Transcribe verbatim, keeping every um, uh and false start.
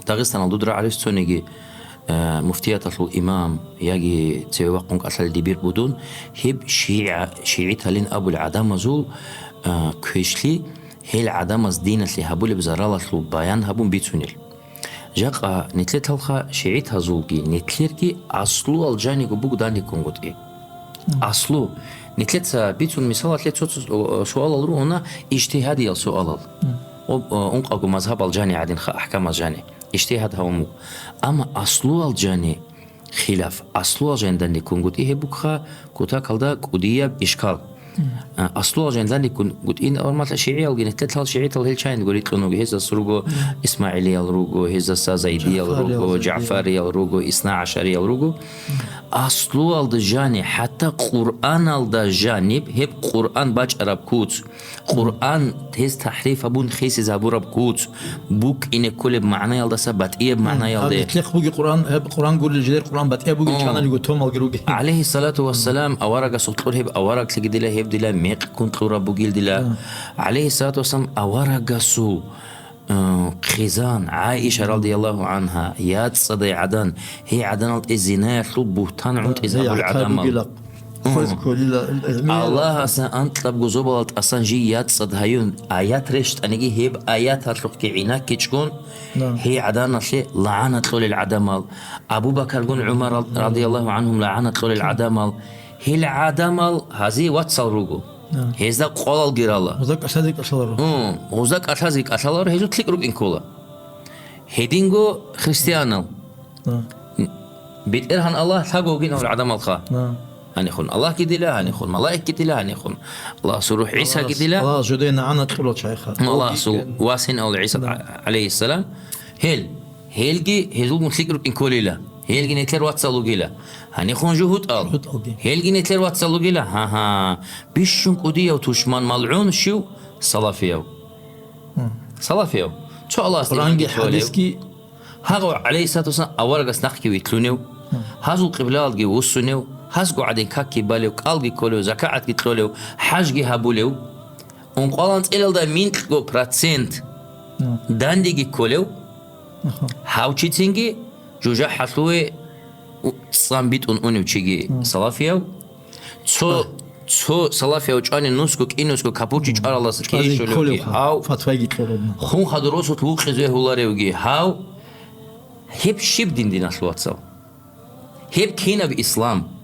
Дагъистаналда дур рагӀалица цониги, э, муфтияталъул имам яги цеве вахъун кӀалъалел дибир будун, гьеб шигӀа-, шигӀиталин абул гӀадамазул, э, квешлъи, гьел гӀадамаз диналъе гьабулеб заралалъул баян гьабун бицунел. Жакъа нилъер талха шигӀитазулги, нилъерги аслуал жаниго буго данде ккунгутӀи. Аслу. Нилъеца бицун мисалалъе цо-цо суалал ругьуна, ижтигьадиял суалал. Об-, ункъабго мазгьабал жани гӀадинха, ахӀкамаз жани. Ижтигьад гьавун буго. Амма аслуал жани хилаф. Аслуал жани данде ккунгутӀи гьеб бугха кутакалда кӀудияб ишкал. А, аслуал жани данде ккунгутӀи, нормально, шигӀиялги, нилъер лъал шигӀитал гьел чайинго рикьун вуго. Гьезас руго исмагӀилиял руго, гьезаса зайдиял руго, жагӀфариял руго, исна гӀашариял руго. Аслуалда жани, хӀатта Къуръаналда жаниб, гьеб Къуръан бачӀараб куц, Къуръан гьез тахӀриф гьабун хисизабураб куц, букӀине кколеб магӀнаялдаса батӀияб магӀнаялде. Гьаб итлъехъ буги Къуръан, гьеб Къуръан гурел жидер Къуръан батӀияб бугел чанали гутомалги руги. ГӀалайгьиссалату вассалам, аварагасул кьур гьеб авараглаги дила, гьеб дила мекъ ккун кьураб бугел дила. ГӀалайгьиссалату вассалам, аварагасул Э, хъизан, ГӀаиша радияллагьу гӀангьа, яцӀцӀадай гӀадан, гьей гӀаданалда зинаялъул бугьтан гӀунтӀизабул гӀадамал. Аллагьасда анкьабго зобалал тӀасан жий яцӀцӀад гьаюн, аят рещтӀаниги, гьеб аяталъухъги гӀинаккичӀгун, гьей гӀаданалъе лагӀана кьолел гӀадамал, Абу Бакаргун ГӀумар радияллагьу гӀангьум лагӀана кьолел гӀадамал, гьел гӀадамал гьазие вацал руго. Гьезда къвалалги рала. Гьезда кӀалъазе кӀалъаларо. Гьезда кӀалъазе кӀалъаларо, гьезул лъикӀ рукӀин ккола. Гьединго христианал. БетӀергьан Аллагь лъаго вугин гьал гӀадамалха. Гьанихун Аллагьги дила, гьанихун малаикги дила, гьанихун Аллагьасул РухӀ ГӀисаги дила. Аллагьас жодое нагӀана кьурал чайха. Аллагьасул васин ал ГӀиса гӀалайгьиссалам. Гьел, гьелги гьезулгун лъикӀ рукӀин кколила. Гьелги нилъер вацал вугила. Гьанихун жугьутӀал. ЖугьутӀалги. Гьелги нилъер вацал вугила. Гьа-гьа. Бищун кӀудияв тушман малгӀун щив? Салафияв. Салафияв. Цо Аллагьас Къуръанги, хӀадисги. Гьагъав гӀалайгьиссалату вассалам аварагас нахъги витлъунев, гьазул къиблаялдги вуссунев, гьазго гӀадин какги балев, кӀалги кколев, закагӀатги кьолев, хӀажги гьабулев, ункъоялда анцӀила минкьго процент дандеги кколев, гьав чи цинги жужахӀалъуве у-, цӀан битӀун унев чиги салафияв, цо, цо салафияв чӀвани нусго, кӀинусго капурчи чӀваралдаса ккезе щолевги гьав, фатваги кьолеб. Хун хадур росулъ вукъизе гьуларевги гьав, гьеб щиб дин, диналъул вацал? Гьеб кинаб ислам?